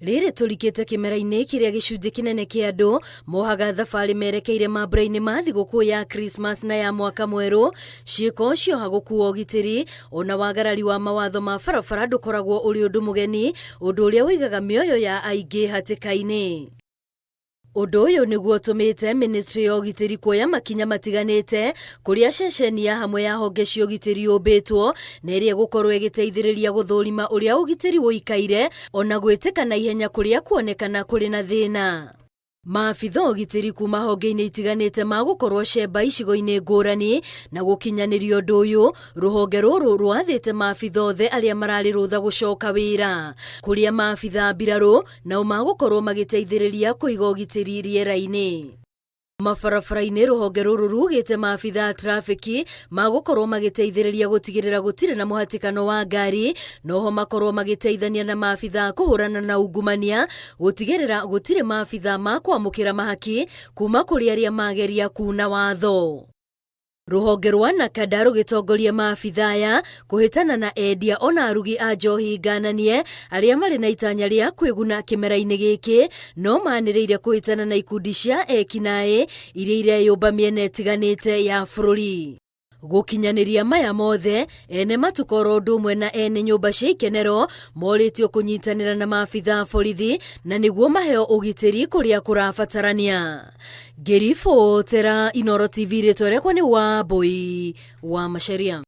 Rĩrĩ tũrikĩte kĩmera-inĩ kĩrĩa gĩcunjĩ kĩnene kĩa andũ mohaga thabarĩ merekeire mambura-inĩ ma thigũkũ ya Christmas na ya mwaka mwerũ, ciĩko cioha gũkua ũgitĩri ona wagarari wa mawatho ma barabara ndũkoragwo ũrĩ ũndũ mũgeni, ũndũ ũrĩa ũigaga mĩoyo ya aingĩ hatĩka-inĩ. Ũndũ ũyũ nĩguo ũtũmĩte ministry ya ũgitĩri kuoya makinya matiganĩte kũrĩa ceceni ya hamwe ya honge cia ũgitĩri yũmbĩtwo na ĩrĩa ĩgũkorwo ĩgĩteithĩrĩria gũthũrima ũrĩa ũgitĩri ũikaire ona gwĩtĩka na ihenya kũrĩa kuonekana kũrĩ na thĩna. Maabitha ũgitĩri kuma honge-inĩ itiganĩte magũkorwo cemba icigo-inĩ ngũrani na gũkinyanĩria ũndũ ũyũ Rũhonge rũrũ rwathĩte maabitha othe arĩa mararĩ rũtha gũcoka wĩra, kũrĩa maabitha a mbirarũ nao magũkorwo magĩteithĩrĩria kũiga ũgitĩri rĩera-inĩ. Mabarabara-inĩ rũhonge rũrũ rugĩte maabitha a trafiki magũkorwo magĩteithĩrĩria gũtigĩrĩra gũtirĩ na mũhatĩkano wa ngari, noho makorwo magĩteithania na maabitha a kũhũrana na ungumania gũtigĩrĩra gũtirĩ maabitha makwamũkĩra mahaki kuma kũrĩ arĩa mageria kuna watho. Rũhonge rwa NACADA rũgĩtongoria maabitha aya kũhĩtana na endia ona arugi a njohi ngananie arĩa marĩ na itanya rĩa kwĩguna kĩmera-inĩ gĩkĩ no manĩrĩire kũhĩtana na ikundi cia ekinaĩ iria ireyũmba mĩena ĩtiganĩte ya bũrũri. Gũkinyanĩria maya mothe, ene matuka oro ũndũ ũmwe na ene nyũmba cia ikenero morĩtio kũnyitanĩra na maabitha a borithi na nĩguo maheo ũgitĩri kũrĩa kũrabatarania. Ngĩribotera Inooro TV rĩtwa rĩakwa nĩ Wambũi wa Macharia.